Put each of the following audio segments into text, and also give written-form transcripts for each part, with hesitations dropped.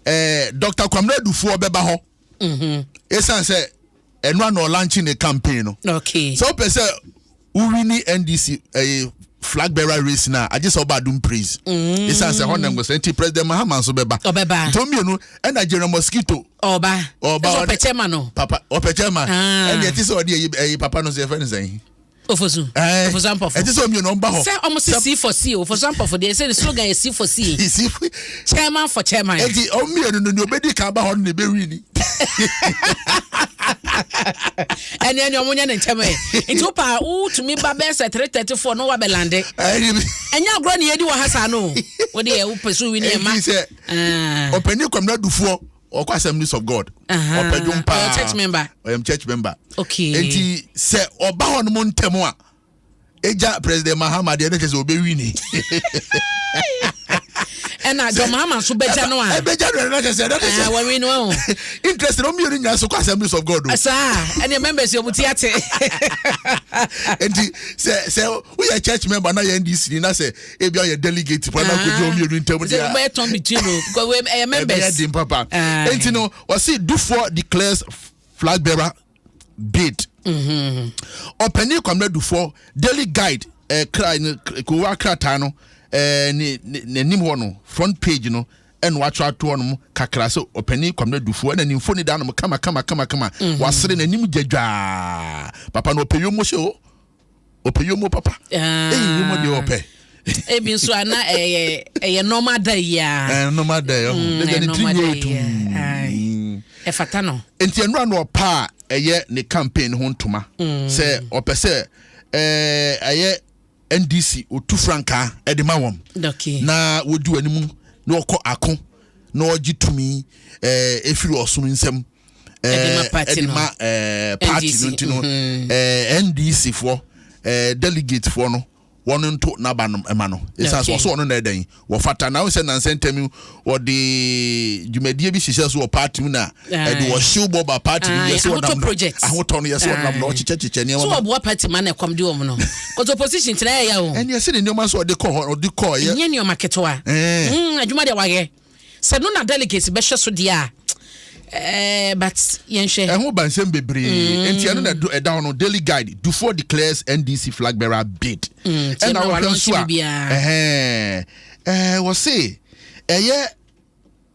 Dr Kwamina Dufoɔ bɛba hɔ. Ɛsiane sɛ ɛno ana ɔlaunch ne campaign no. Sɛ wopɛ sɛ wowin NDC ɛyɛ flag bearer race na agye sɛ ɔba Adom Praise. Ɛsiane sɛ hɔ nam sɛ nti President Mahama nso bɛba. Ɔbɛba. Nti mmienu ɛna General Mosquito. Ɔba. Ɔba. Ɛsɛ ɔpɛ chairman no. Papa ɔpɛ chairman. Ah. Ɛne ɛte sɛ ɔde ɛyi papa no so yɛfrɛ no sɛn? Ofosu. Ofosu Ampɔfo. Ɛte sɛ ɔmmienu ɔmba hɔ. Sɛ ɔmo si C for C, Ofosu Ampɔfo deɛ, sɛ ne slogan yɛ C for C. Chairman for chairman. Eti ɔmmienu no, nea obɛdi kan ba hɔ no na ɛbɛwin ni. Ɛne ɔmo nyɛ ne nkyɛn ɛ, nti wopa wotumi ba bɛyɛ sɛ 3:34 no wabɛland. Ɛnyɛ agorɔ ne yɛdi wɔ ha saa no, wode yɛ wopɛ so win ɛma. Eti sɛ ɔpanin Kwamina Dufoɔ ɔkɔ Assemblies of God. Ɔpɛ dwom paa. Ɔyɛ church member. Ɔyɛ church member. Okay. Eti sɛ ɔba hɔ nom ntɛm a egya President Mahama deɛ, ne kyɛ sɛ ɔbɛwin ni. Ɛna John Mahama nso bɛgya no a. Ɛbɛgya no ɛna kyɛ sɛ ɛna kyɛ sɛ wɔwi no o. Interesting, ɔmmienu nyinaa so kɔ Assemblies of God o. Saa ɛne members yɛ ɔmo ti ate. Nti sɛ woyɛ church member na yɛ NDC ni na sɛ ebi ɔyɛ delegate pɔ na kojú ɔmmienu ntɛm sɛ deɛ wobɛyɛ torn between o, because we ɛyɛ members. Ɛbɛyɛ den papa. Aye. Nti no wɔsi Dufoɔ declares flag bearer bid. Ɔpanin Kwamina Dufoɔ, Daily Guide kra ne kowa krataa no ne n'anim hɔ no, front page no, ɛna watwerɛ ato hɔ nom kakra sɛ ɔpanin Kwamina Dufoɔ, ɛna ne mfoni da nom kama kama kama kama. Wasere n'anim gyadwaa papa na ɔpɛ yomo hyɛ o, ɔpɛ yomo papa. Ah. Ɛyi yomo deɛ ɔpɛ. Ebi nso ana ɛyɛ normal da yi a. Normal da yɛ ɔho ɛyɛ ne tiri normal nyɛ da yi etum. a. Aye. Ɛfata no. Nti ɛnura no ɔpa a ɛyɛ ne campaign ho ntoma sɛ ɔpɛ sɛ ɛyɛ NDC otu frankaa ɛde ma wɔn na wodi wɔn anim na ɔkɔ ako na ɔgye tumi efiri ɔsom nsam ɛde ma party ɛde no. ma party NDC, no. Nti no NDC foɔ delegate foɔ no, wɔn nto n'aba no ɛma no esan so. Ɔso ɔno na ɛdɛn wɔfata na ɔsɛ nansa ntɛm wɔde dwumadie bi hyehyɛ so wɔ party mu na ɛde wɔhyew bɔ ba party mu. Aye, yɛsɛ Ahotɔ ɔnam project. Ahotɔ no yɛsɛ ɔnam na ɔkyekyɛkyekyɛ So nneɛma ma ɔboa party ma na ɛkɔm de wɔn no because opposition tena ɛyɛ o. Ɛne ɛsɛ ne nneɛma nso ɔde kɔ hɔ, ɔde kɔ yɛ. Ɛnyɛ nneɛma ketewa. Adwuma deɛ wayɛ sɛ no na delegates bɛhwɛ so deɛ a but yɛnhwɛ. Ɛho ba nsɛm bebree, nti ɛno na ɛda hɔ no, Daily Guide, Dufour declares NDC flag bearer bid. Nti ɛna ɛna wɔhwɛ wɔlaunch nso a biribiara. ɛhɛn wɔse ɛyɛ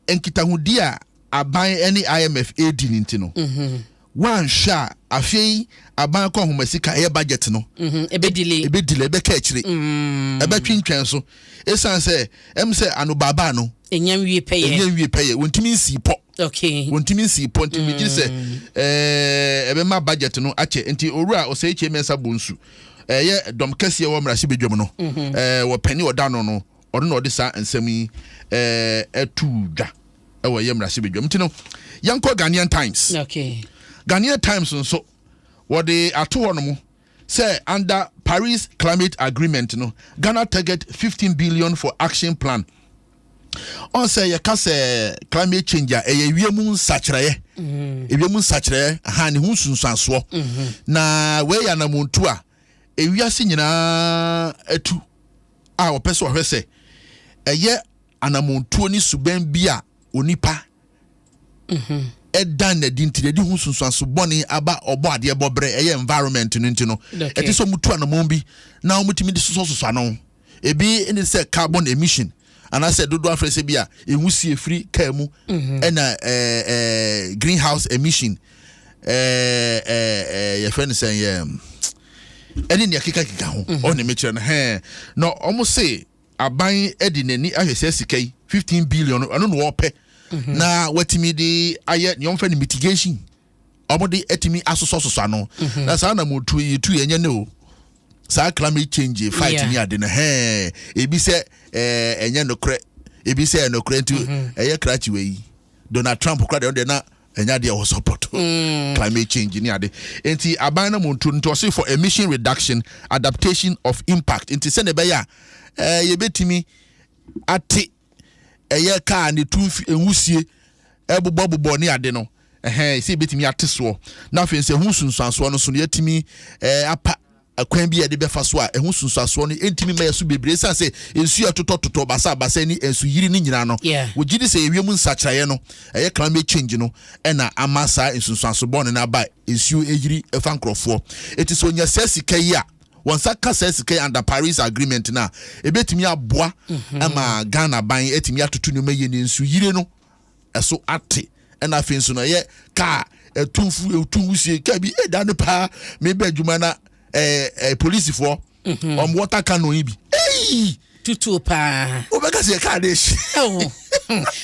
nkitahodi a aban ne IMF edi ne nti no, wanhwɛ a afei aban kɔ ahoma sika ɛyɛ budget no. Ɛbɛdelay. Ɛbɛdelay, ɛbɛka akyire, ɛbɛtwintwɛn so, ɛsiane sɛ ɛm sɛ anobaabaa no ɛnya nwie pɛyɛ. Ɛnyɛ nwie pɛyɛ, wɔntumi nsii pɔ. Wɔntumi nsii pɔ, nti megye sɛ ɛbɛma budget no akyɛ. Nti owura Osei Kyei Mensah Bonsu, ɛyɛ dɔm kɛseɛ wɔ mmarahyɛbadwam no, wɔpɛni ɔda no no, ɔno na ɔde saa nsɛm yi ɛtu dwa ɛwɔ ɛyɛ mmarahyɛbadwam. Nti no yɛnkɔ Ghanaian Times. Ghanaian Times nso wɔde ato hɔ nom sɛ under Paris Climate Agreement no, Ghana target 15 billion for action plan. Ɔn sɛ yɛka sɛ climate change a, ɛyɛ wiem nsakyerɛeɛ, ewiem nsakyerɛeɛ ha ne ho nsunsuansoɔ, na wei yɛ anamontu a ewiase nyinaa atu a wɔpɛ sɛ ɔhwɛ sɛ ɛyɛ anamontuo ne suban bi a onipa ɛda n'adi nti n'adi ho nsunsuanso bɔne aba ɔbɔ adeɛ bɔ brɛ ɛyɛ environment no. Nti no ɛte sɛ ɔmo tu anamon bi na ɔmo tumi de sosɔsosɔ ano. Ebi ne sɛ carbon emission anaasɛ dodoɔ afrɛ sɛ bi a nwusie firi kaa mu, ɛna ɛɛ ɛɛ greenhouse emission, ɛɛ ɛɛ yɛfrɛ no sɛ yɛ ɛne nea kekakeka ho. Ɔne mekyerɛ no hɛn na ɔmo se aban de n'ani ahwɛ sɛ sika yi 15 billion no, ɛno na wɔpɛ na watumi de ayɛ nea ɔmfrɛ no mitigation, ɔmo de atumi asosɔsosɔ ano. Na saa na mo tu yi tu yɛ nyɛ ne o saa climate change fight ni ade no hɛn. Ebi sɛ ɛnyɛ nokorɛ, ebi sɛ ɛyɛ nokorɛ, nti ɛyɛ krakye wei yi Donald Trump kora deɛ, ɔno deɛ na ɛnyɛ adeɛ ɛwɔ support climate change ni ade. Nti aban no mu ntu nti ɔse for emission reduction, adaptation of impact, nti sɛnea ɛbɛyɛ a yɛbɛtumi ate ɛyɛ kaa ne tu nwusie ɛbobɔbobɔ ne ade no ɛhɛn sɛ yɛbɛtumi ate soɔ, na afei sɛ ho nsunsuansoɔ no so no yɛtumi apa. Akwan bi a yɛde bɛfa so a ɛho sunsuasoɔ no ntumi mma yɛ so bebree esiane sɛ nsuo a ɛtotɔtotɔ basabasa ne nsuyiri no nyinaa no, wɔgye di sɛ ewiem nsakyeraeɛ no, ɛyɛ climate change no, na ama saa nsunsuanso bɔne no aba a nsuo yiri fa nkorɔfoɔ. Enti sɛ wɔnya saa sika yi a, wɔn nsa ka saa sika yi under Paris Agreement no a, ɛbɛtumi aboa ma Ghana ban atumi atoto nneɛma yie ne nsuyiri no ɛso ate. Ɛna afei nso no ɛyɛ kaa ɛtumfu ɛtu wusie kaa bi ɛda no paa meba adwuma na ɛɛ ɛɛ polisifoɔ wɔn water cannon yi bi eyi tutuo paa wobɛka sɛ kaa de ehyi ɛwɔ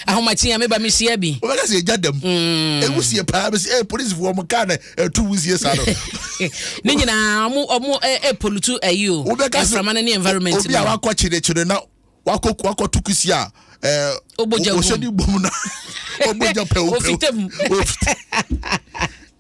ahomakye a meba mehyia bi wobɛka sɛ ɛgya dam ɛwusie paa bɛsi ɛɛ polisifoɔ wɔn kaa na ɛtu wusie saa no ne nyinaa ɔmo ɔmo ɛ pollute ɛyi o wobɛka sɛ mframa no ne environment obi a wakɔ kyerekyere na wakɔ wakɔto kusi a ɛɛ Obogya gum. ɔhyɛ ne bom na ɔbogya pɛw pɛw Ofita mu. Ofita.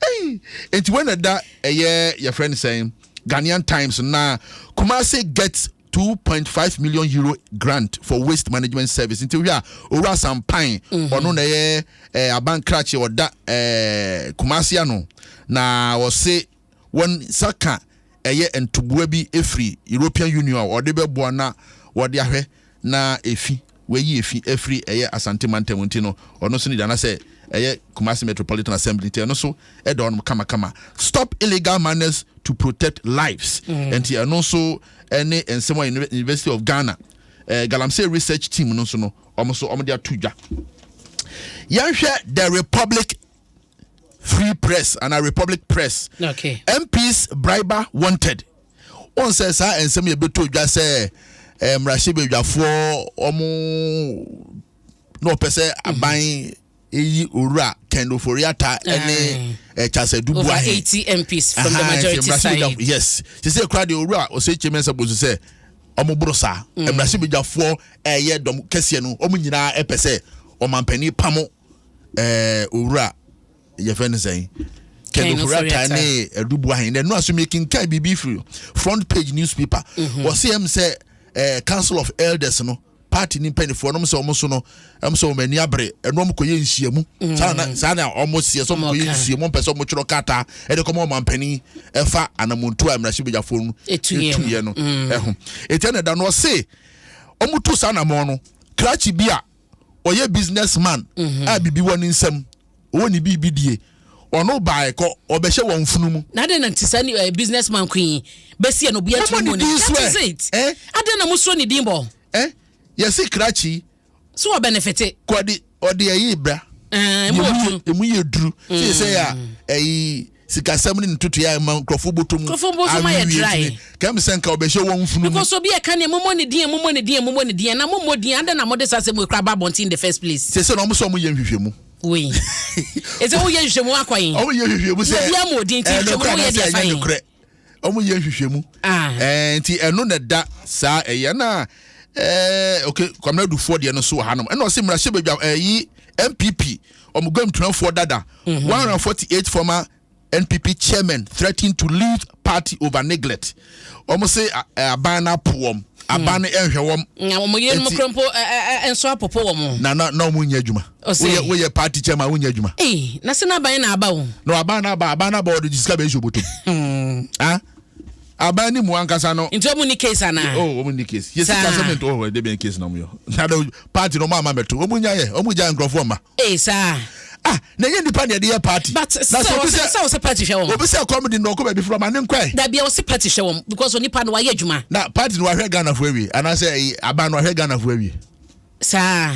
Ei, nti wɔn na da ɛyɛ yɛfrɛ no sɛn Ghanaian Times na Kumasi gets 2.5 million euro grant for waste management service nti wohwɛ a owura Sampan ɔno na ɛyɛ ɛɛ abankrakye ɔda ɛɛ Kumasi ano na ɔse wɔn nsa ka ɛyɛ ntoboa bi firi European Union a wɔde bɛboa na wɔde ahwɛ na efi wɔayi efi afiri ɛyɛ Asante mantam nti no ɔno nso ne deɛ anasɛ ɛyɛ Kumasi Metropolitan Assembly nti ɛno nso ɛda hɔnom kamakama. Stop illegal miners to protect lives nti ɛno nso ɛne nsɛm a University of Ghana eh, Galamsey Research Team no nso no wɔn nso wɔn de ato dwa. Yɛnhwɛ The Republic Free Press anaa Republic Press. Okay. MPs briber wanted. Wɔn sɛ saa nsɛm yɛ bɛtɔ dwa sɛ eh, mmarahyɛbadwafoɔ wɔn na wɔpɛ sɛ aban eyi owura Ken Ofori-Atta ɛne eh, Charles Adu Over Boahen. 80 MPs from the Aha, nti majority mmarahyɛbadwa- side. Yes. Sɛ sɛ kura deɛ owura Osei Kyei-Mensah Bonsu sɛ wɔn boro saa. Mmarahyɛbadwafoɔ ɛyɛ dɔm kɛseɛ no wɔn nyinaa ɛpɛ sɛ ɔmampanin pamo ɛɛ owura yɛfrɛ no sɛn Ken Ofori-Atta ne Adu Boahen na ɛno aso mekenkan biribi firi front page newspaper wɔse ɛm sɛ ɛɛ council of elders no party ni mpanimfoɔ nom sɛ wɔn so no ɛm sɛ wɔn ani abere ɛno wɔn kɔyɛ nhyiamu saa na saa na wɔn seɛ sɛ wɔn kɔyɛ nhyiamu wɔn pɛ sɛ wɔn twerɛ krataa ɛde kɔma wɔn mampanin ɛfa anamontu a mmarahyɛbadwafoɔ no etuiɛ no ɛho eti ɛna ɛda no ɔse wɔn tu saa anamɔn no krakye bi a ɔyɛ business man a biribi wɔ ne nsam ɔwɔ ne biribi die ɔno baae kɔ ɔbɛhyɛ wɔn funu mu. Na adɛn na nti saa ni eh, business man ko yi bɛsi ɛna obi atumi mu ne that is it eh? Adɛn na mosuro ne din bɔ eh? Yɛsi krakye so wɔ benefit kɔde ɔde ɛyi bra eh, emu emu emu yɛ duru sɛ sɛ yɛ a ɛyi sikasɛm ne ntotoeɛ a ɛma nkurɔfoɔ bɔtɔ mu Nkurɔfoɔ bɔtɔ mu ayɛ awewie dry. nti kɛm sɛ nka ɔbɛhyɛ wɔn funu mu. Because obi ɛka neɛ mommɔ ne din mommɔ ne din mommɔ ne din na mommɔ din adɛn na mode saa asɛm wei koraa ba abɔnten in the first place. Sɛ sɛ na wɔn sɛ wɔn yɛ nhwehwɛmu. Wei ɛsɛ woyɛ nhwehwɛmu akɔ yi. Wɔn yɛ nhwehwɛmu sɛ na obi ama odin nti ɛyɛ nhwehwɛmu nokorɛ no woyɛ anaasɛ deɛ fa ɛnyɛ yi. nokorɛ. Wɔn yɛ nhwehwɛmu. Ah. Ɛɛ nti ɛno na ɛda saa ɛyɛ na ɛɛ okay Kwamina Dufoɔ deɛ no so wɔ hanom ɛna ɔsɛ mmarahyɛbadwa ɛyi NPP wɔn guamtuafoɔ dada 148 former NPP chairman threatened to leave party over neglect. Wɔn se aban no apo wɔn, aban no nhwɛ wɔn. Na wɔn yerenom kura mpo nso apopo wɔn. Na na na wɔn nyɛ adwuma. Woyɛ woyɛ party chairman wonyɛ adwuma. Ee na se n'aban na aba o. Na aban na aba aban na aba wɔde sika bɛyɛ obotom. Ah aban ni mu ankasa no. Nti wɔn ni case anaa? Oh wɔn ni case. Yɛ sika sɛm nto hɔ ɛde bɛn case na wɔn yɛ. Na party no wɔn ama mɛto wɔn nya yɛ wɔn gya nkurɔfoɔ ma. Ee saa. Ah, na ɛnyɛ nipa na yɛde yɛ party. But sɛ ɔsɛ sɛ ɔsɛ party hwɛ wɔn. Obi sɛ kɔm di na ɔkɔ baabi fura ma ne nkɔɛ. Dabi ɔsɛ party hwɛ wɔn because onipa no wayɛ adwuma. Na party no wahwɛ Ghana fo awie anaasɛ ɛyi aban no wahwɛ Ghana fo awie. Saa.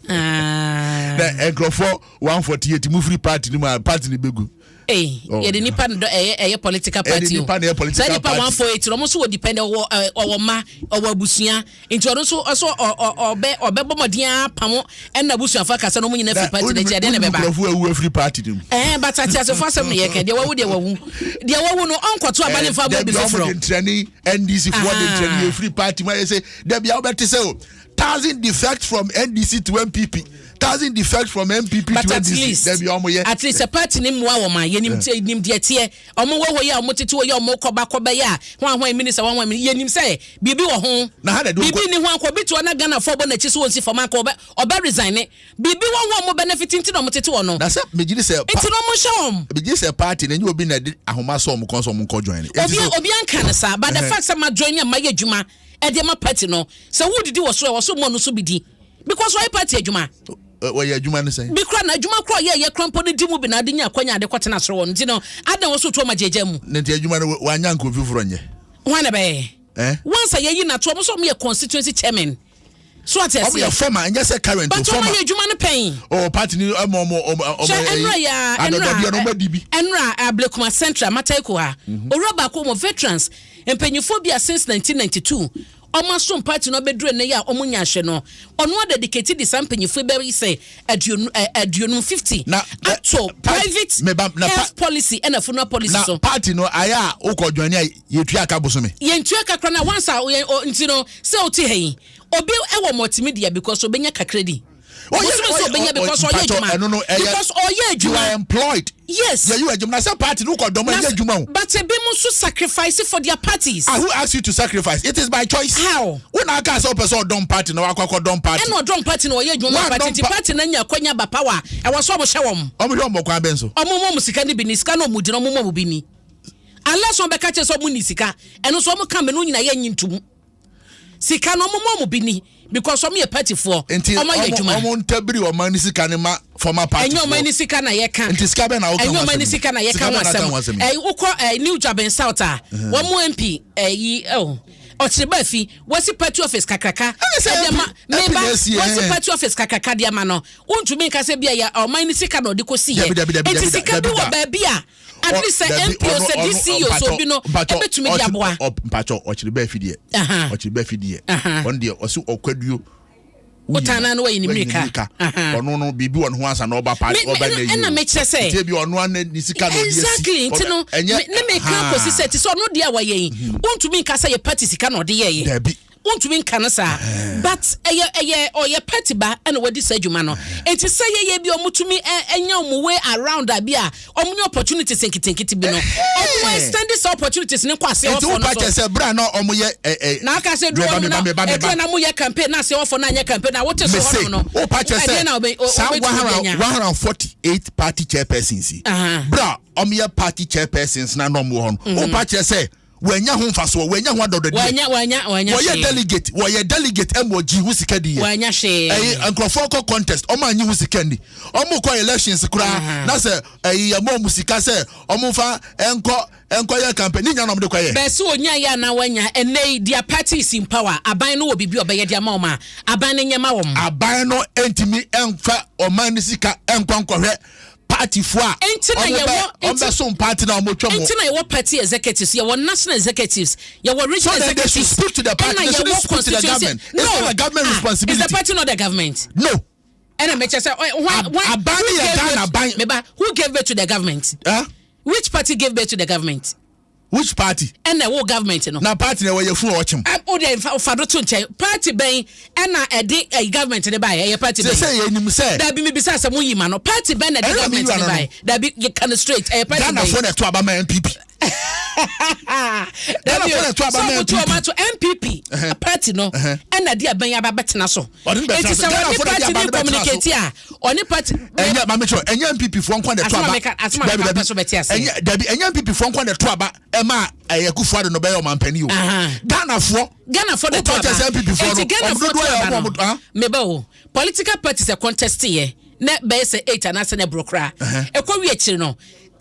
Na nkurɔfoɔ 148 mu firi party no mu a party no bɛgu. Ei, oh. yɛde nipa no dɔ ɛyɛ ɛyɛ political party o. Nipa na ɛyɛ political party. Sɛ nipa 148 ɔmo nso wɔ depend ɔwɔ ɛ ɔwɔ mma ɔwɔ abusua nti ɔno nso ɔso ɔ ɔ ɔbɛ ɔbɛbɔ mɔden apamo ɛna abusuafo akasa na ɔmo nyinaa firi party n'akyi ɛdeɛ na ɛbɛba. Nkurɔfoɔ awu afiri party no mu. Ɛɛ but ate asefo asɛm no yɛ kɛ deɛ wawu deɛ wawu deɛ wawu no ɔnkɔto aba ne nfa abɔ bi foforɔ. Dabi ɔmo de ntrɛni NDC foɔ de ntrɛni efiri party mu ayɛ sɛ dabi a wobɛte sɛ o thousand defect from NDC to NPP. Thousand defect from NPP But to at NDC. least, Dabi, ɔmo yɛ. at least sɛ party ne mmoa wɔn a, yɛnim mm. Nim deɛ teɛ. Ɔmo wɔ hɔ yi a, ɔmo tete hɔ yi a, ɔmo kɔba kɔba yi a, ho ahoan minister, ho ahoan minister, yɛnim sɛ biribi wɔ ho. Na ha na de Biribi ni ho ankɔ obi te hɔ na Ghana fo bɔ n'akyi so wɔn si fam anka ɔbɛ resign ne biribi wɔ ho a, ɔmo benefit nti na ɔmo tete hɔ no. Na sɛ megye di sɛ Nti na ɔmo nhyɛ wɔn. Megye di sɛ party na enye obi na de ahoma sɛ ɔmo kɔn sɛ ɔmo nkɔ join. Eti Obi obi anka ne saa, but the fact sɛ ma join a, ma yɛ adwuma ɛde ma party no, sɛ wodidi wɔ so, ɛwɔ so mo no so bi di because wɔyɛ party adwuma. Wɔyɛ adwuma no sɛn? Bi kora na adwuma kora ɔyɛ yɛ kora mpo no di mu bi na ade nya akwanya ade kɔtena soro wɔ no, nti no adan wɔ so to ɔma gyegya mu. Ne nti adwuma no wanya nka ofi foforɔ nyɛ. Hwan na bɛyɛ? Eh? Once a yɛyi nato, ɔmo sɛ ɔmo yɛ constituency chairman so, ate Ɔmo yɛ aseɛ? Former, ɛnyɛ sɛ current o. But ɔmo Former. ayɛ adwuma no pɛn. Oh, party ni ɛma ɔmo Hwɛ, ɛnura ya adɔdɔdeɛ no ɔmo adi bi. Ɛnura Ablekuma Central Mataheko ha, owura baako wɔ veterans mpanyinfoɔ bi a since 1992 ɔmo asom party no abɛduru ɛnɛ yi a ɔmo nya ahwɛ no, ɔno adedicate de saa mpanyinfoɔ yi bɛyi sɛ 50, 50 ato private health policy ɛna funeral policy Na so. Party no ayɛ a wokɔ join a, yɛtua aka bosome. Yɛntua kakra na once a nti no sɛ wote ha yi, obi ɛwɔ multimedia because obɛnya kakra di. Bosome sɛ obɛnya because ɔyɛ adwuma. Ɛno no ɛyɛ Because ɔyɛ you are adwuma. employed. Yes. Yɛ you adwuma na sɛ party no wokɔ dɔm a, ɛnyɛ adwuma o. But ebi mo nso sacrifice for their parties. Ah, who asked you to sacrifice? It is by choice. How? Wo na aka sɛ wopɛ sɛ ɔdɔm party na wakɔ akɔdɔm party. Ɛna ɔdɔm party na ɔyɛ adwuma ma party Woandɔm nti party na nya akwanya ba power, ɛwɔ so ɔmo hyɛ wɔn. Ɔmo hwɛ ɔmo kwan bɛn so? Ɔmo mɔ mo sika no bi ni, sika na ɔmo di na ɔmo mɔ mo bi ni, unless wɔn bɛka kyerɛ sɛ ɔmo ni sika. Ɛno nso ɔmo ka mɛ no nyinaa yɛ nyi ntum sika no, ɔmo mɔ mo bi ni because ɔmo yɛ party foɔ. Nti Ɔmo ayɛ ɔmo adwuma. Ɔmo ntabiri ɔman ne sika ne ma former party. Ɛnyɛ ɔman ne sika na yɛka. Nti sika bɛn na woka Ɛnyɛ ho ɔman asɛm ne yi? sika na yɛka Sika ho bɛn na aka ho asɛm. asɛm yi? Wokɔ New Juaben South a, wɔn mo MP ɛyi ɛo ɔkyereba fi wɔsi party office kakraka Ɛne sɛ ɛde ama MP meba na esi, wɔsi party office kakraka de ama no, wontumi nka sɛ bi a yɛ ɔman ne sika na ɔde kɔ si yɛ. Dabi, dabi, dabi, Eti dabi, sika bi dabi, wɔ da. baabi a at least sɛ Dabi, MP o, sɛ ɔno- DC o, sɛ obi no mpatɔ, ɛbɛtumi de aboa. Mpatɔ, ɔkyerɛ bɛɛ fi deɛ. Ɔkyerɛ bɛɛ fi deɛ. Ɔno deɛ ɔsi ɔkwaduo. Wotan na wayi ne mmirika. Ɔno no biribi wɔ ne ho ansa na ɔba party, ɔba na Ɛna mekyerɛ sɛ nti ebi ɔno ana ne sika na ɔde esi. Exactly, nti no ne meka kɔsi sɛ ti sɛ ɔno deɛ a wɔyɛ yi, wontumi nka sɛ yɛ party sika na ɔde yɛyɛ. Dabi. Wontumi nka no saa, but ɛyɛ ɔyɛ party ba ɛna wadi saa adwuma no, nti sɛ yɛyɛ bi ɔmotumi ɛnya ɔmo way around a bi a ɔmo nya opportunities nketenkete bi no, ɔmo extend saa opportunities ne kɔ aseɛ Nti wɔfɔ wo no pa kyɛ so. sɛ bere a na ɔmo yɛ ɛ ɛ Na aka sɛ duro meba, wɔn na meba, meba, eduro meba. na mo yɛ campaign na aseɛ wɔfɔ na anyɛ campaign na wote so Mese hɔnom no, wo pa kyɛ ɛdeɛ na sɛ saa wobɛtumi anya. 148 party chairpersons yi, bere a ɔmo yɛ party chairpersons na ɔmo wɔ hɔ no, wo pa kyerɛ sɛ wɔanya ho mfasoɔ, wɔanya ho adɔdɔdeɛ? Wanya Wɔyɛ hwee. delegate, wɔyɛ delegate ɛma ɔgye ho sika di yɛ. Wanya hwee. Ɛyi nkurɔfoɔ kɔ contest, ɔmo anyi ho sika ni, ɔmo kɔ elections koraa na sɛ ɛyi ɛmo ɔmo sika sɛ ɔmo fa ɛnkɔ yɛ campaign ne nyinaa na ɔmo de kɔ yɛ. Bɛsi onya yɛ anaa wanya, ɛnɛ yi their party is in power, aban no wɔ biribi a ɔbɛyɛ de ama wɔn a, aban no nyɛ ma wɔn. Aban no ntumi ɛnfa ɔman ne sika ɛnkɔ nkɔhwɛ partyfoɔ a Enti na ɔmo bɛ ɔmo bɛ so party na ɔmo twɛ mo. Nti na yɛwɔ party executives, yɛwɔ national executives, yɛwɔ regional So then they should executives. speak to the party. Ɛna They shouldn't yɛwɔ speak to the constituency. government. It's not a government Ah, responsibility. is the party not the government? No. Ɛna mɛkyɛ sɛ why Aban who no yɛ gave Ghana birth- aban. Meba, who gave birth to the government? Eh? Which party gave birth to the government? Which party? Ɛna ɛwɔ government no. Na party na wɔyɛ fún ɔkyɛm. O de fa do to nkyɛn, party bɛn ɛna ɛde government ne ba yɛ? Ɛyɛ party Sɛ bɛn? Sɛ yɛ nim sɛ. Dabi, mi bisa sɛ mo yi ma no, party bɛn na ɛde Ɛna mi government yi ne ma no ba yɛ? Dabi, yɛ ka no straight, ɛyɛ party Ghana bɛn? fo na ɛto aba ma NPP. Ghana fo na ɛto aba ma Sɛ ɔmo NPP. ato NPP party no ɛna de abɛn aba bɛtena so. Ɔde ne bɛtena Eti so. sɛ Ghana ɔne fo na de party aba ne ne bɛtena so. communicate a, ɔne party. Ɛnyɛ, maame kyerɛ, ɛnyɛ NPP foɔ nkwa na ɛto Asɛm a aba. asɛm a Dabi, meka dabi. pɛ so bɛte ase. Ɛnyɛ, dabi, ɛnyɛ NPP foɔ nkwa na ɛto aba ɛma ɛyɛ Akufo Addo no bɛyɛ ɔmampanin o. Ghana foɔ. Ghana fo de to Wotɔ aba. kyɛ sɛ NPP foɔ no, Eti Ghana ɔmo fo dodoɔ to yɛ aba ɔmo no, ah? meba o, political parties ɛ contest yɛ na bɛyɛ sɛ eight anaasɛ ne boro koraa, ɛkɔ wi akyiri no,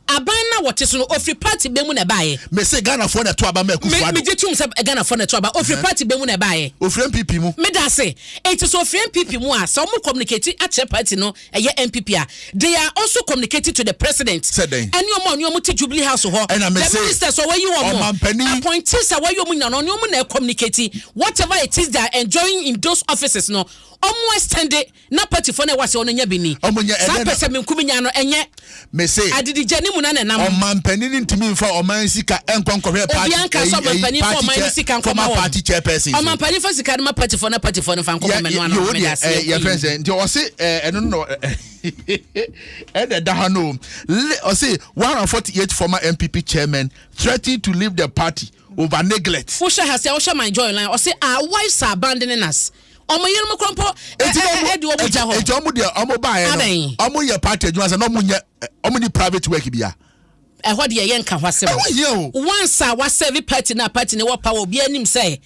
aban na wɔte so no ofiri party bɛn mu na ɛbaayɛ? Mese Ghana foɔ na ɛto aba ma Akufo Me Addo. megye tum sɛ Ghana fo na ɛto aba, ofiri party bɛn mu na ɛbaayɛ? Ofiri NPP mu. Meda ase. Eti so ofiri NPP mu a, sɛ ɔmo communicate akyerɛ party no, ɛyɛ NPP a, they are also communicating to the president. Sɛ dɛn? Ɛne ɔmo a ɔne ɔmo te Jubilee House hɔ. Ɛna The mese, ministers a wɔyi wɔn mo, ɔmampanin- appointees a wɔyi wɔn nyinaa no, ɔne ɔmo na communicate. Whatever it is they are enjoying in those offices no, ɔmo extend it na party fo na ɛwɔ ase ɔno nya bi ni. Ɔmo nya- Saa ɛdɛn na- pɛ sɛ minkum nya no ɛnyɛ Mese adidigya ne anim na nenam. Ɔmanpanin no ntumi nfa ɔman sika nkɔ nkɔhwɛ party Obiara nka sɛ ɛyi ɛyi ɔmanpanin fa party ɔman no chair sika nkɔma former wɔn. party chairperson so. Ɔmanpanin fa sika no ma partyfoɔ na partyfoɔ no fa nkɔma Yɛ mɛno yɛ ano yɛ meda deɛ ase ɛɛ yɛnkɔ yɛfrɛ yi. sɛ nti ɔse ɛɛ ɛno no ɛna ɛda ha no Le ɔse 148 former NPP chairmen threatened to leave the party over neglect. Wohwɛ ha sɛ wohwɛ My Joy Line, ɔse our wives are abandoning us. Ɔmo yerenom koraa mpo Eti na ɔmo ɛde ɔmo gya hɔ. Eti ɔmo deɛ ɔmo baayɛ no Adɛn? ɔmo yɛ party adwuma sɛ na ɔmo nyɛ ɔmo ni private work bia. Ɛhɔ deɛ yɛnka ho asɛm. Ɛho hia o. Once a wasɛve party no a party no wɔ power, obiara nim sɛ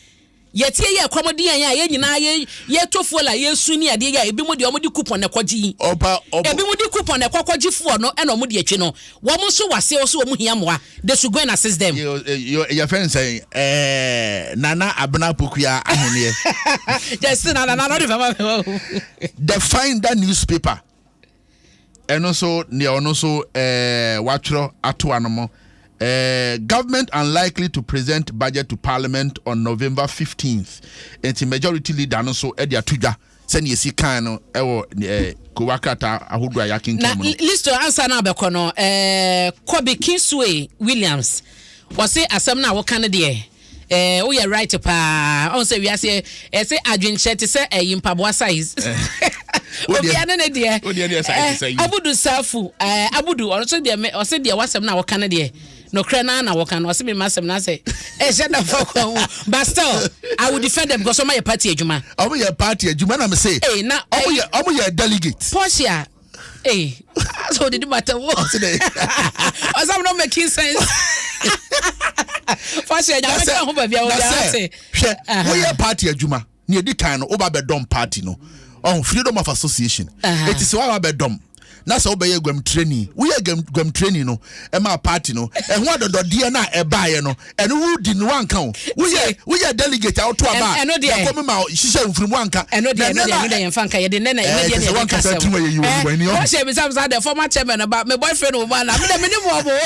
yɛtie yɛ ɛkɔm de yɛn a yɛn nyinaa yɛ yɛtɔ fuel a yɛsu ne adeɛ yi a ebi mu deɛ wɔn de coupon na ɛkɔgye yi. Ɔba ɔbɔ. Ebi mu de coupon na ɛkɔ kɔgye fuel no ɛna wɔn de atwi no. Wɔn nso wɔ aseɛ wɔ so wɔn hia mmoa. They should go and assist them. Yɛ yɛ yɛfrɛ no sɛn ɛɛ Nana Abena Pokuya Ahweneɛ. Just na na na ɔde fama fama. The Finder newspaper ɛno nso nea ɔno nso ɛɛ watwerɛ ato ano mo ɛɛ government unlikely to present budget to parliament on November 15th. Nti majority leader no nso ɛde ato dwa sɛnea esi kan no ɛwɔ ɛɛ kowa krataa ahodoɔ a Na yɛakenkan mu no. Listo ansa na abɛkɔ no, Kobe Kingsway Williams wɔse asɛm no a woka no deɛ, woyɛ right paa. Ɔn sɛ wiase ɛsɛ adwenkyerɛ te sɛ ɛyi mpaboa size. Obia ne ne deɛ. Wodeɛ deɛ size sɛ yi. Abudu Safu, Abudu ɔno nso deɛ me ɔse deɛ wasɛm no a wɔka no deɛ nokorɛ naa na wɔka no. Ɔse me ma asɛm no asɛ ɛhyɛ da fa kwan mu, but still I will defend them because ɔma yɛ party adwuma. Ɔmo yɛ party adwuma na me se. Ee na ɔmo yɛ ɔmo yɛ delegate. Portia ee so didi mata wo. Ɔse dɛ. Ɔsɛ I'm not making sense. Portia nyame ka ho baabi a na obi sɛ ase. Hwɛ, woyɛ party adwuma ne edi kan no, woba bɛdɔm party no, ɔho freedom of association. Eti sɛ woaba bɛdɔm na sɛ wobɛyɛ guamtrani, woyɛ guamtrani no ɛma party no ɛho adɔdɔdeɛ no a ɛbaeɛ no, ɛno wodi no wanka o. Woyɛ woyɛ delegate a woto aba a Ɛno deɛ. yɛkɔ mema hyehyɛ wo mfiri mu wanka. Ɛno deɛ, ɛno deɛ, ɛno deɛ yɛmfa nka yɛde nɛ na ɛnɛ deɛ kyɛ sɛ ne yɛde wanka nka sɛ sɛm. tirim ayɛ yi wɔ w'ani ɔho. Portia bisa me saa the former chairman ba me boyfriend wɔ mu ana me de me nim wɔn mo.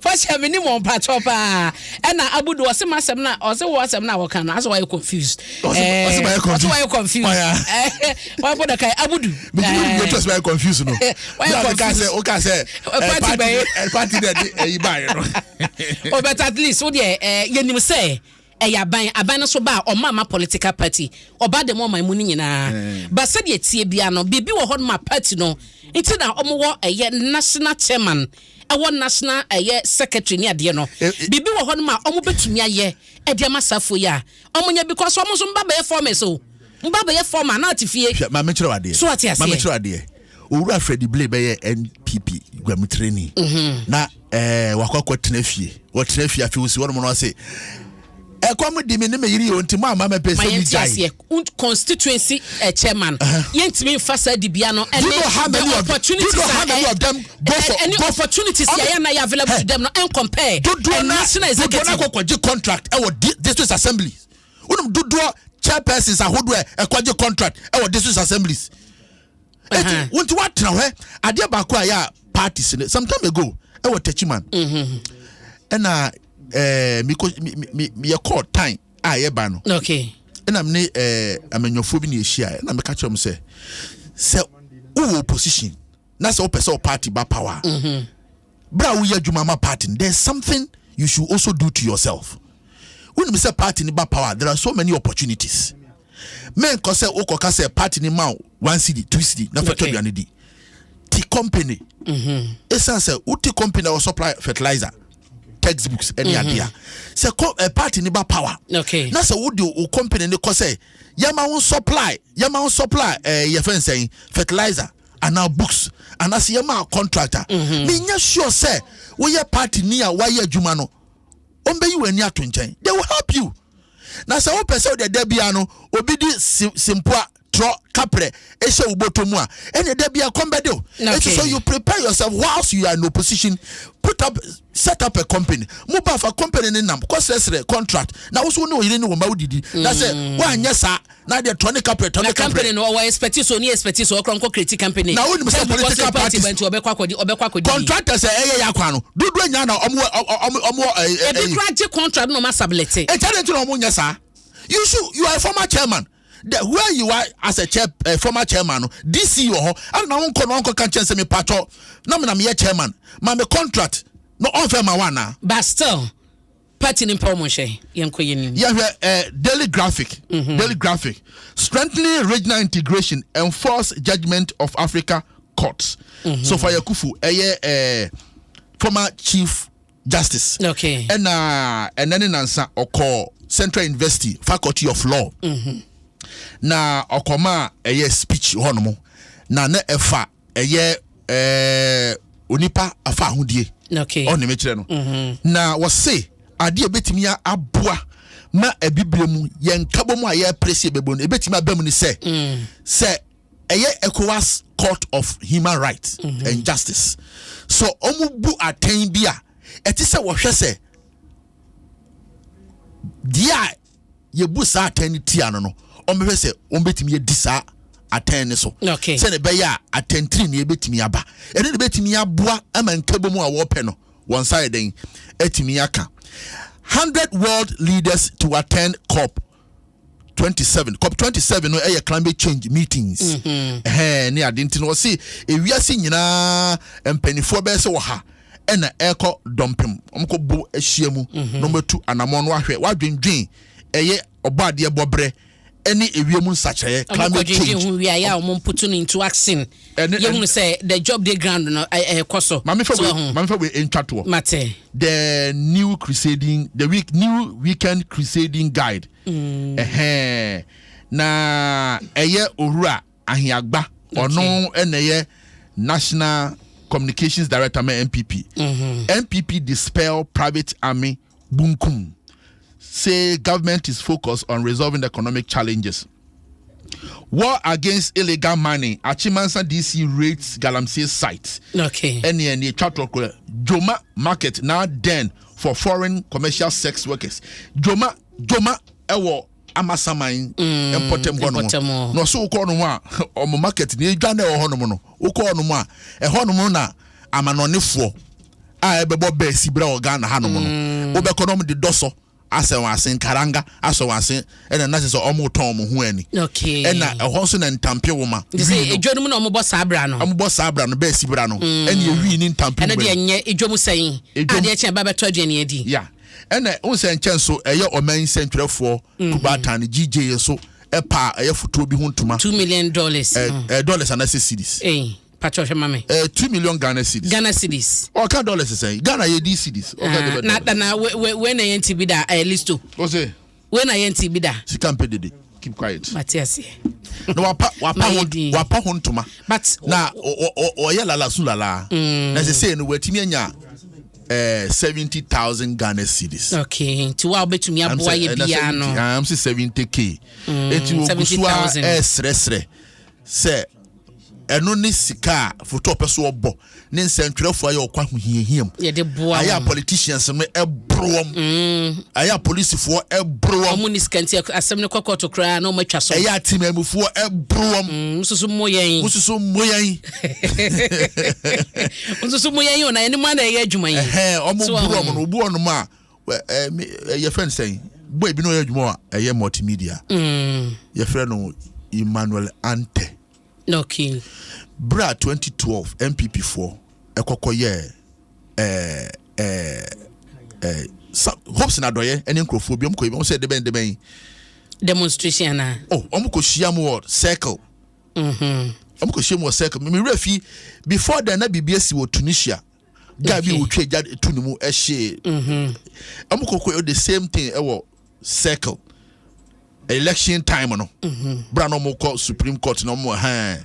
Portia me nim wɔn pakyɛw paa. Ɛna Abudu ɔse ma asɛm na ɔse wɔ asɛm na wɔka no asɛ wɔayɛ confused. Ɔse mayɛ Ɔse confused. wɔayɛ confused. Why, Wɔayɛ bɔ daka Abudu. Megyina bi etu ɔsɛ mayɛ confused no. Wɔayɛ Na meka confused. sɛ woka sɛ Party party bɛyɛ. Party na ɛde ɛyi baeɛ no. Oh, but at least wo deɛ yɛnim sɛ ɛyɛ aban aban no so ba a ɔma ama political party ɔba dɛm ɔman mu no nyinaa, ba sɛdeɛ tie bia no biribi wɔ hɔ no ma party no nti na ɔmowɔ ɛyɛ national chairman, ɛwɔ national ɛyɛ secretary ne adeɛ no. Biribi wɔ hɔ no ma ɔmo bɛtumi ayɛ ɛde ama safoɔ yi a ɔmo nyɛ because ɔmo nso mba bɛyɛ formers o, mba bɛyɛ former na ate fie. Hwɛ, maame kyerɛ adeɛ. So ate aseɛ. Maame kyerɛ adeɛ. Owura Freddie Blay bɛyɛ NPP guamtrani na wakɔ akɔtena fie. Wɔtena fie afei wosi wɔnom no ɔse ɛkɔm di me ne me yere yɛ nti mo ama mɛpɛ Ma sɛ mi yɛnte gyae. aseɛ. Constituency chairman yɛntumi nfa saa dibea no Do you know how ɛne many the of do you opportunities know how a many of them go for ɛne go opportunities a yɛ na yɛ available to them no ɛn compare dodoɔ a na national dodoɔ na executive. kɔkɔgye contract ɛwɔ district assemblies. Wonim dodoɔ chairpersons ahodoɔ a ɛkɔgye contract ɛwɔ district assemblies? Eti wonti woatena hɔ. Adeɛ baako a yɛ a parties no, some time ago ɛwɔ Techiman ɛna miko mi mi mi yɛkɔɔ time a yɛba no ɛna me ne amanyɔfoɔ bi na yɛhyia, ɛna meka kyerɛ m sɛ wowɔ opposition na sɛ wopɛ sɛ wo party ba power a, berɛ a woyɛ adwuma ma party no, there's something you should also do to yourself. Wonim sɛ party no ba power, there are so many opportunities. Menkɔ sɛ wokɔka sɛ party no ma wo 1 cedi, 2 cedi na fa tɔ aduane di. Ti company, ɛsiane sɛ wote company a wɔ supply fertilizer, textbooks ɛne adeɛ a sɛ party no ba power na sɛ wode wo company no kɔ sɛ yɛma wo supply yɛfɛ nsɛn fertilizer anaa books anaasɛ yɛma contractor, menyɛ sure sɛ woyɛ party ni a woayɛ adwuma no, ɔmbɛyi w'ani ato nkyɛn. They will help you. Na sɛ wopɛ sɛ wode da bia no obi di simpoa trɔ kaprɛ ɛhyɛ wo bɔtɔ mu a, ɛne da bia kɔm bɛde o. Eti so you prepare yourself whilst you are in opposition, put up set up a company, mo ba fa company ne nam kɔsrɛsrɛ contract na wo so wo ne oyere ne wo ma wodidi. Na sɛ woanyɛ saa na deɛ trɔ ne kaprɛ trɔ Na ne company kaprɛ no ɔwɔ expertise o, ni expertise o, ɔkora nkɔ create company. Na wonim sɛ Just because political party parties ba nti ɔbɛkɔ akɔdi. Contractors a ɛyɛ yɛ akwan no dodoɔ nyinaa na ɔmo wɔ ɔmo wɔ Ebi kora gye contract na ɔma sublet. Eti adi nti na ɔmo nyɛ saa? You are a former chairman. The where you are as a chair, former chairman no, DC wɔ hɔ ana na wonkɔ na wonkɔ ka kyɛn sɛ mepatɔ na me na meyɛ chairman ma me contract no, ɔnfɛ ma wa anaa? But still party ni mpɛ wɔn hyɛ, yɛn kɔ yɛn nim. Yɛhwɛ Daily Graphic. Daily Graphic: strengthening regional integration, enforce judgment of Africa courts. Sophia Akuffo, ɛyɛ former Chief Justice, ɛna ɛnɛ ne nansa ɔkɔ Central University Faculty of Law na ɔkɔma ɛyɛ speech hɔnom na ne ɛfa ɛyɛ onipa afa ahodie. Ɔne mekyerɛ no na wɔse adeɛ ebɛtumi aboa ma abibire mu yɛn nkabɔ mu a yɛpere sɛ yɛbɛbɔ no ebɛtumi aba mu ni sɛ ɛyɛ ECOWAS Court of Human Rights and Justice so ɔmo bu atɛn bi a ɛte sɛ wɔhwɛ sɛ deɛ a yɛbu saa atɛn no tia no, ɔmbɛhwɛ sɛ ɔmbɛtumi adi saa atɛn no so sɛne ɛbɛyɛ a atɛntiri ne yɛbɛtumi aba, ɛno ne bɛtumi aboa ama nkabɔ mu a wɔpɛ no wɔn nsa yɛ den atumi aka. 100 world leaders to attend COP 27. COP 27 no ɛyɛ climate change meetings ɛhɛn ne ade, nti no wɔsi ewiase nyinaa mpanimfoɔ bɛyɛ sɛ wɔ ha ɛna ɛrekɔ dɔmpem, wɔn kɔ bo ahyia mu na wɔn atu anamɔ no ahwɛ wadwendwen ɛyɛ ɔbɔ adeɛ bɔbrɛ ɛne ewiem nsakyerɛ, climate change. Ho wia a wɔn put no into action, yɛhunu sɛ the job dey ground no ɛkɔ so. Maame fa wei ntwa toɔ. Mate. The new crusading the week new weekend crusading guide. Ɛhɛn na ɛyɛ Owura Ahiagba, ɔno ɛna ɛyɛ national communications director ma NPP. NPP dispel private army bunkum, say government is focused on resolving economic challenges. War against illegal mining, Akyemansa DC raids galamsey site. Ɛne etwa tɔkɔ Joma market now den for foreign commercial sex workers. Joma ɛwɔ Amasaman mpɔtɛm hɔ nom na ɔso wokɔ nom a, ɔmo market ne edwa na ɛwɔ hɔ nom no, wokɔ hɔ nom a, ɛhɔ nom na amanɔnefoɔ a ɛbɛbɔ bɛɛ si bere wɔ Ghana ha nom no, wobɛkɔ nom de dɔsɔ asɛ wɔn ase, nkaranga asɛ wɔn ase, ɛna nase sɛ ɔmo tɔn ɔmo ho ani. Ɛna ɛhɔ nso na ntampe woma. Nti sɛ edwa no mu na ɔmo bɔ saa abira no. Ɔmo bɔ saa abira no, bɛɛ si bra no, ɛna ewi ne ntampe. Ɛno deɛ nyɛ edwa mu sɛn adeɛ kyɛn ba bɛtɔ aduane adi. Ya, ɛna n sɛ nkyɛn so ɛyɛ ɔman nsɛntwerɛfoɔ kubaatan no GJ nso ɛpa ɛyɛ fotoɔ bi ho ntoma. $2 million. Ɛ dollars anase cedis? Ee, patro, hwɛ ma me. 2 million Ghana cedis. Ghana cedis. Ɔka dollars sɛn? Ghana yɛ di cedis. Ɔka na we we we na yɛn ti bi da ɛɛ listo. Ɔsɛ. We na yɛn ti bi da. Sika mpɛ dede, keep quiet. Mate ase. Na wapa ho ntoma. But na ɔyɛ lala su lala. Na sɛ sɛ no watumi anya 70,000 Ghana cedis. Okay, nti wa wobɛtumi aboa yɛ biara no. I'm say 70K. Eti ogu so a ɛsrɛsrɛ sɛ ɛno ne sika a foto ɔpɛ so ɔbɔ ne nsɛntwerɛfoɔ ayɛ ɔkɔ ahohiahia mu. Yɛde boa. Ayɛ a politicians no ɛboro wɔm, ayɛ a polisifoɔ ɛboro wɔm. Ɔmo ni sika nti asɛm no kɔ kɔɔto koraa na ɔmo atwa so. Ɛyɛ atemamufoɔ ɛboro wɔm. Nsoso mo yɛn. Nsoso mo yɛn. Nsoso mo yɛn o, na yɛn mu ana ɛyɛ adwuma yi. Ɛhɛn, ɔmo boro ɔmo no, obu ɔnom a ɛɛ yɛfrɛ no sɛn, boy bi na ɔyɛ adwuma a ɛyɛ multimedia. Yɛfrɛ no Emmanuel Ante. Bere a 2012 NPP foɔ ɛkɔkɔ yɛ ɛɛ ɛɛ ɛɛ Hopeson Adorye ɛne nkurɔfoɔ bi, ɔmo kɔ, ɔmo sɛ debɛn debɛn. Demonstration ana? Oh, ɔmo kɔ hyia mu wɔ Circle. Ɔmo kɔ hyia mu wɔ Circle. Mi wura fi before then na biribi esi wɔ Tunisia, guy bi wotwa gya tu ne mu ɛhyɛ. Ɔmo kɔ kɔ the same thing ɛwɔ Circle election time no. Bra na ɔmo kɔ Supreme Court na ɔmo hɛn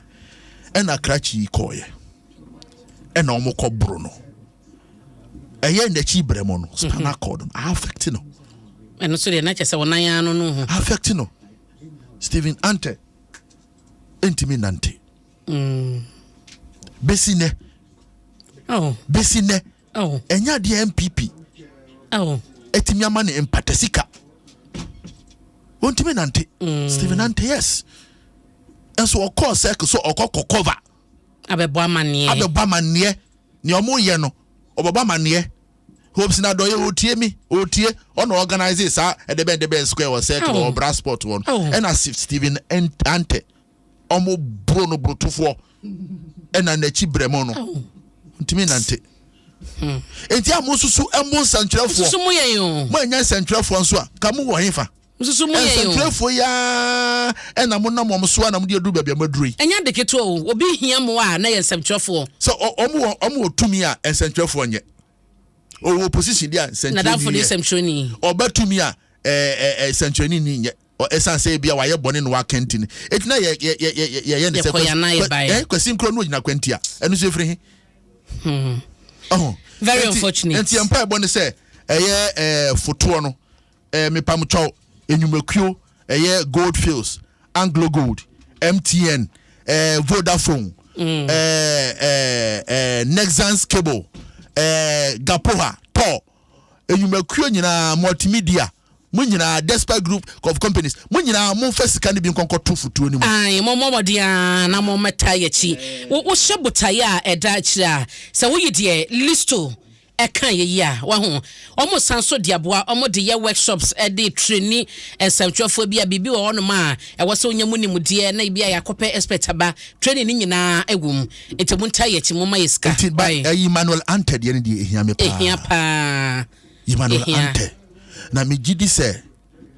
ɛna krakye yi kɔɔyɛ ɛna ɔmo kɔ boro no, ɛyɛ n'akyi brɛ mu no, spinal cord no affect no. Ɛno nso deɛ na kyerɛ sɛ wɔnan ano no ho. Affect no. Stephen Ante ntumi nante. Besi nɛ. Oh. Besi nɛ. Oh. Ɛnyɛ adeɛ NPP. Oh. Ɛtumi ama ne mpata sika. Wɔntumi nante. Stephen Ante, yes. Ɛnso ɔkɔɔ Circle so ɔkɔ kɔ cover. Abɛbɔ amanneɛ. Abɛbɔ amanneɛ nea ɔmo yɛ no, ɔbɛbɔ amanneɛ. Hopeson Adorye otie mi, otie. Ɔna organize saa ɛdɛbɛn dɛbɛn square wɔ Circle Oh. wɔ Bra Sport wɔ no. Oh. Ɛna Stephen Ante, ɔmo boro no borotofoɔ, ɛna n'akyi brɛ mu no Oh. ntumi nante. Enti a mo nso so ɛmo nsɛntwerɛfoɔ, Susu mu yɛn o. mo anya nsɛntwerɛfoɔ nso a, ka mo wɔ hefa? Susu mu yɛn o. Nsɛntwerɛfoɔ yi ara ɛna mo nam wɔn so a na mo de aduru baabi a mo aduru yi. Ɛnyɛ ade ketewa o. Obi hia mmoa a, na yɛ nsɛmtwerɛfoɔ. Sɛ ɔmo wɔ tumi a, nsɛntwerɛfoɔ nyɛ. Ɔwɔ opposition di a, Nadamfo nsɛntwerɛni de yɛ. nsɛmtwerɛni. Ɔba tumi a, ɛɛ ɛɛ nsɛntwerɛni ni nyɛ. Ɛsan sɛ ebi a wayɛ bɔne na waka nti no, eti na yɛ yɛ yɛ yɛ yɛyɛ ne sɛ Yɛkɔ yɛn anan yɛ baeɛ. Kwasi Nkuro no ogyina kwanti a, ɛno nso efiri he? Ɔho. Very unfortunate. Nti yɛn mpaebɔ ne sɛ ɛyɛ fotoɔ no, mepamkyɛw, enyumakuo ɛyɛ Gold Fields, Anglo Gold, MTN, Vodafone, ɛɛ ɛɛ ɛɛ Nexans Cable, Gapoha, Tor, enyumakuo nyinaa, multimedia mo nyinaa, Despite Group of Companies, mo nyinaa, momfa sika no bi nkɔnkɔto fotuo no mu. Ayi, mo mmɔmɔden a na mo mmɛta yɛkyi. Wohyɛ botaeɛ a ɛda akyire a, sɛ woyi deɛ listo ɛka yɛ yi a, waho ɔmo san so de aboa, ɔmo de yɛ workshops, ɛde train nsɛmtwerɛfoɔ bi a biribi wɔ hɔnom a ɛwɔ sɛ wonya mu nimdeɛ, na ebi a yɛakɔpɛ expert aba, training ne nyinaa ɛwɔ mu. Nti mo nta yɛkyi, mo ma yɛ sika. Nti ba Aye. ɛyi Emmanuel Ante deɛ no deɛ, ehia me paa. Ehia paa. Emmanuel Ehia. Ante na megye di sɛ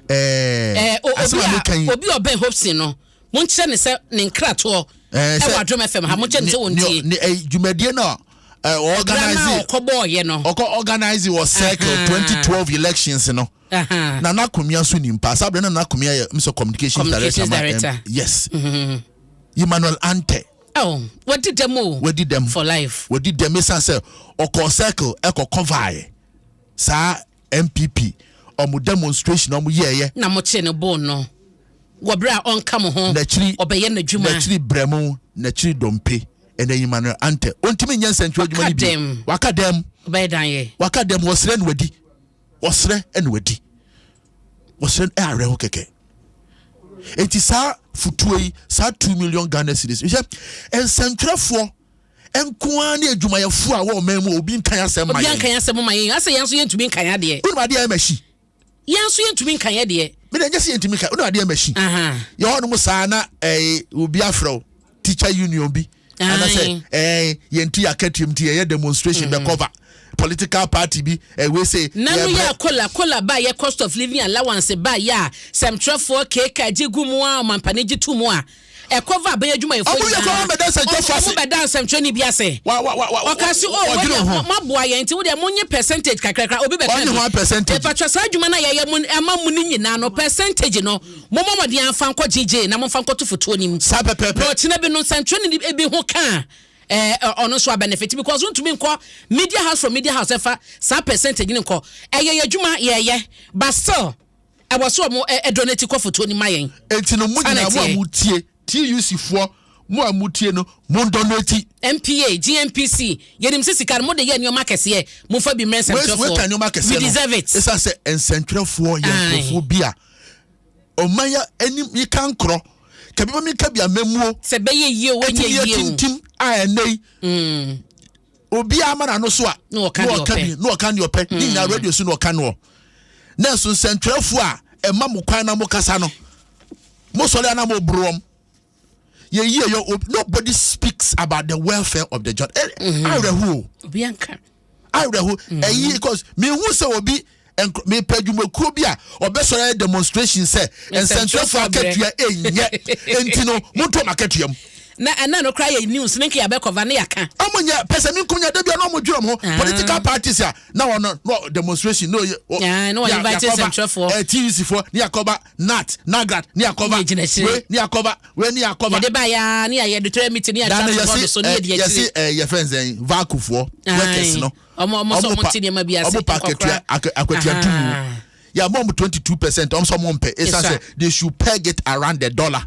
asɛm obi a meka yi a obi a ɔbɛn Hopeson no, monkyerɛ ne sɛ ne nkratoɔ ɛwɔ Adom FM ha, monkyerɛ ne sɛ wɔntie. Ne dwumadie no a Bra na organize ɔkɔbɔɔyɛ no. Ɔkɔ organize wɔ Circle 2012 elections no. Nana Akomea nso nim paa. Saa berɛ no, Nana Akomea yɛ msɛ communications Communications director ma director. Yes, Emmanuel Ante. Oh, wadi dɛm o. Wadi dɛm. For life. Wadi dɛm ɛsiane sɛ ɔkɔ Circle ɛkɔ cover saa NPP ɔmo demonstration ɔmo yɛɛyɛ. Na mokye ne bone no wɔ berɛ a ɔnka mo ho. N'akyiri ɔbɛyɛ n'adwuma. N'akyiri brɛmo, n'akyiri dompe. Ɛnɛ Emmanuel Ante ontumi nyɛ nsɛntwerɛ adwuma Waka no bio. dɛm. Waka dɛm. Ɔbɛyɛ dan yɛ. Waka dɛm. Wɔsrɛ no wadi, wɔsrɛ ɛna wadi, wɔsrɛ no. Ɛyɛ awerɛho kɛkɛ. Eti saa futuo yi, saa 2 million Ghana cedis, hwɛ, nsɛntwerɛfoɔ nkoa ne adwumayɛfoɔ a wɔwɔ ɔman mu a obi nkan asɛm ma Obi yɛn. ankan asɛm ma yɛn, asɛ yɛn nso yɛntumi nkan adeɛ. Wonum adeɛ ɛma hyi. Yɛn nso yɛntumi nkan adeɛ. Mede nyɛ sɛ yɛntumi nkan. Wonum adeɛ ɛma hyi. Yɛ hɔ nom saa na obi afrɛ wo, teacher union bi anasɛ yɛnti yɛakatua mu nti yɛyɛ demonstration bɛ cover political party bi ɛwei sɛ Nanu yɛ COLA ba yɛ, cost of living allowance ba yɛ a, sɛmtwerɛfoɔ keeka gye gu mu a, ɔmampane gye to mu a, ɛkɔva abɛyɛ adwumayɛfoɔ. Ɔmo yɛ kɔ, ɔmo bɛda nsɛntwerɛfoɔ ase. Ɔmo bɛda nsɛmtwerɛni bi ase. Wa wa wa wa Ɔka se o ɔdwene wɔdeɛ ho. moaboa yɛn, nti wodeɛ monye percentage kakrakra. Obi bɛka Ɔnye ho percentage. Ɛpatwa saa adwuma no a yɛyɛ mo ama mu no nyinaa no, percentage no, mommɔ mmɔden amfa nkɔ gyegye na momfa nkɔto fotoɔ no mu. Saa pɛpɛɛpɛ. Na ɔkyena bi no, nsɛntwerɛni bi ho ka a, ɔno nso abenefit, because wontumi nkɔ media house from media house ɛfa saa percentage no nkɔ. Ɛyɛ yɛ adwuma yɛyɛ, but still ɛwɔ so ɔmo ɛ donate kɔ fotoɔ no ma yɛn. Enti no mo Saa na nyinaa, mo a ɛteɛ. motie, TUC foɔ, mo a motie no, mo ndonate. NPA, GNPC, yɛnim sɛ sika no mode yɛ nneɔma kɛseɛ, momfa bi mmerɛ weka nsɛmtwerɛfoɔ. nneɛma kɛseɛ We no deserve it. ɛsiane sɛ nsɛntwerɛfoɔ yɛ nkurɔfoɔ bi a ɔman ya anim yika nkorɔ kabi ma meka bi amamuo. Sɛ bɛyɛ yie o, wɔnyɛ ɛtumi yɛ yie o. tintim a, ɛnɛ yi obiara ama n'ano so a, Na ɔka deɛ na ɔka ɔpɛ. bi na ɔka deɛ ɔpɛ ne nyinaa radio so na ɔka noɔ. Na nso nsɛntwerɛfoɔ a ɛma mo kwan na mo kasa no, mo sɔre a na mo boro wɔm. Yɛyie yɛ, nobody speaks about the welfare of the job. Awerɛho o. Obi anka. Awerɛho ɛyi, because mehu sɛ obi mepɛ adwumakuo bi a ɔbɛsɔre ayɛ demonstration sɛ nsɛntwerɛfoɔ akatua ɛnyɛ, enti no monto ɔm akatua mu. Na ɛna no koraa yɛ news ne nka yɛbɛkɔva ne yɛka. Ɔmo nyɛ pɛsɛ mi nkum nyɛ dabi ɔno ɔmo dwerɛ mo ho. Political parties a na wɔn no demonstration no yɛ Ah, na wɔn invite nsɛntwerɛfoɔ. TUC foɔ ne yakɔba, NAT, NAGRAT ne yakɔba. Ne yɛgyina akyire. Wei ne yakɔba, wei ne yakɔba. Yɛde ba yɛa ne yɛyɛ editorial meeting ne dano yɛatwa yɛsi so ne yɛdi yɛsi akyire. Yɛfɛn sɛn, VALCO foɔ, workers no. Ɔmo sɛ ɔmo pa te nneɛma bi ase. Ɔmo pa akatua nkɔkora. akatua tumu yà mɔ ɔmo 22%. Ɔmo sɛ ɔmo mpɛ esan Yes, sɛ they should peg it around the dollar.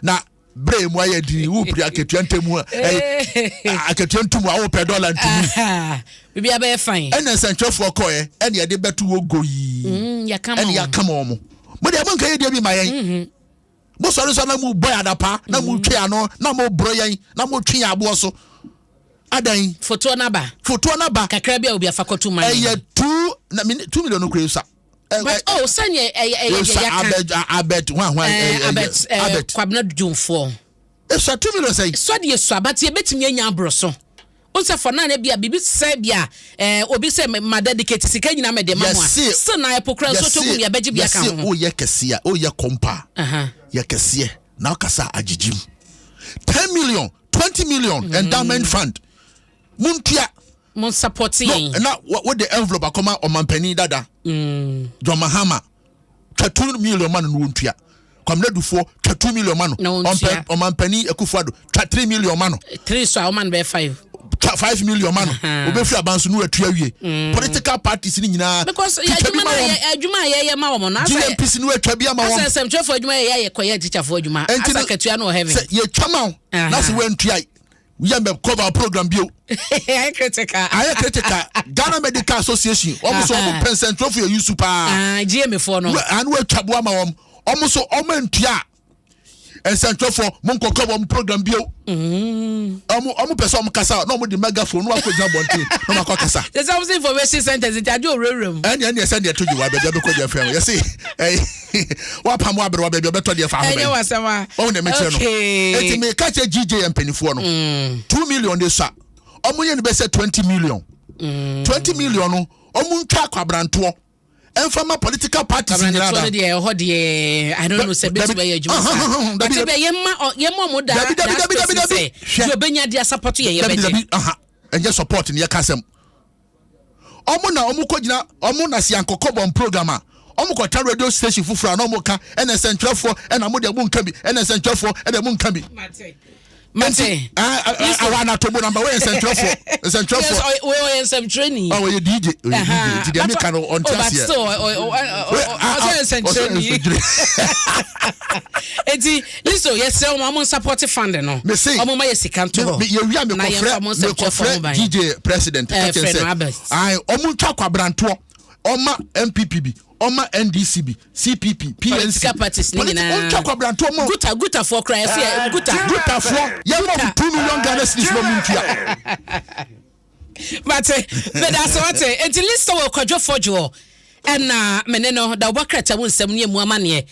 Na bere mu ayɛ dini wo piri akatua ntɛmu a, ɛyɛ akatua ntumu a wopɛ dollar ntumu. Biribi abɛyɛ fine. Ɛna nsɛntwerɛfoɔ kɔɛ ɛna yɛde bɛto wɔ go yii. Yɛka ma ɛna wɔn. yɛaka ma wɔn. Mo deɛ, mo nka yɛ deɛ bi ma yɛn. Mo sɔre sɔ na mo bɔ yɛ adapa na mo twe ano na mo borɔ yɛn na mo twe yɛn aboɔ so. Adan? Fotoɔ n'aba. Fotoɔ n'aba. Kakra bi a obi afa kɔto man. Ɛyɛ two na mi 2 million no kura esa. But oh, sɛnyɛ ɛyɛ deɛ yaka. Abet, Abet hwan hwan? Abet. Abet. Kwabena Dwumfoɔ. Esa 2 million sɛyi. Sɔdeɛ so abate ebetumi anya aboro so n sɛ for now bi a biribi sɛ bi a obi sɛ ma dedicate sika nyinaa mɛ de ma mo a, still na ɛpo kura nso to gu yɛ bɛgye bi aka ho. Yɛse woyɛ kɛseɛ a, woyɛ kɔmpa a, yɛ kɛseɛ na wokasa agyegyim. 10 million, 20 million endowment fund, montua. Mo support yɛn. Na wode envelope akɔma ɔmampanin dada John Mahama, twa 2 million ma no no wɔntua. Kwamina Dufoɔ, twa 2 million ma no. Ɔmampanin Akufo Addo, twa 3 million ma no. Three so a, ɔma no bɛyɛ five. Twa 5 million ma no, obɛfiri aban so no watu awie. Political parties ni nyinaa, because adwuma na adwuma a yɛyɛ ma wɔn no. GNPC ni watwa bi ama wɔn. Asɛ nsɛmtwerɛfoɔ adwuma yɛ kɔyɛ teacherfoɔ adwuma asa katua no wɔ heaven. Sɛ yɛtwa ma wo na sɛ woantua, yɛ mbɛ cover program bio. Ayɛ critical. Ayɛ critical. Ghana Medical Association, wɔn nso wɔn pɛ nsɛntwerɛfoɔ yɛ yusu paa. GMA foɔ no. Ano atwa bo ama wɔn, wɔn nso wɔn ntua nsɛntwerɛfoɔ mo nkɔkɔ wɔn program bio. Wɔn pɛ sɛ wɔn kasa na wɔn de megaphone na wɔakɔ gyina bɔnten na wɔn akɔ kasa. Sɛ wɔn sɛ information centers nti adi owurawura mu. Ɛni ɛsɛ deɛ to gye wa baabi abɛkɔ deɛ fɛn yɛsi ɛyi wapam wa abɛrɛ wa baabi ɔbɛtɔ deɛ fa ho bɛn. Ɛnyɛ wasɛm a. Wɔn na ɛmɛkyerɛ no eti mi ka kyerɛ GJ mpanyinfoɔ no, 2 million de sa, wɔn yɛ no bɛ sɛ 20 million. 20 million no, wɔn ntwa akɔ ɛnfama political parties nyinaa da. Deɛ ɛhɔ deɛ, I don't know sɛ bɛtumi bɛyɛ adwuma saa, but bɛ yɛma ɔmo da da space sɛ deɛ ɔbɛnya de asupport yɛ yɛbɛgye. Ɛnyɛ support ni yɛ ka sɛm. Ɔmo na ɔmo kɔ gyina, ɔmo na si ankɔkɔ bɔn program a, ɔmo kɔ ta radio station foforɔ a na ɔmo ka ɛna nsɛntwerɛfoɔ ɛna mo deɛ mo nka bi, ɛna nsɛntwerɛfoɔ ɛna mo nka bi. Mate. Awa anatobo namba wɔyɛ nsɛntwerɛfoɔ, nsɛntwerɛfoɔ. Wɔyɛ nsɛntwerɛni. Ɔyɛ DJ, ɔyɛ DJ, nti deɛ meka no ɔnte aseɛ. But still ɔsɛ nsɛntwerɛni. Eti liso, yɛsrɛ wɔn, ɔmo support fund no. Mese ɔmo ma yɛ sika nto hɔ. Yɛwia mekɔfrɛ GJ president kakyɛ sɛ ayi ɔmo ntwa kwabrantoɔ, ɔma NPP bi, ɔma NDC bi, CPP, PNC. Political parties ni nyinaa. Ɔntwa kwabrantoɔ mɔ. Guta, gutafoɔ kora yɛsɛ yɛ guta. Gutafoɔ, yɛmɔ mo 2 million Ghana cedis na ɔmo ntua. Mate, meda ase, wate. Enti lista wɔ Kwadwo Fɔdwoɔ ɛna mene no da wobɔ krataa mu nsɛm ne emu amanneɛ.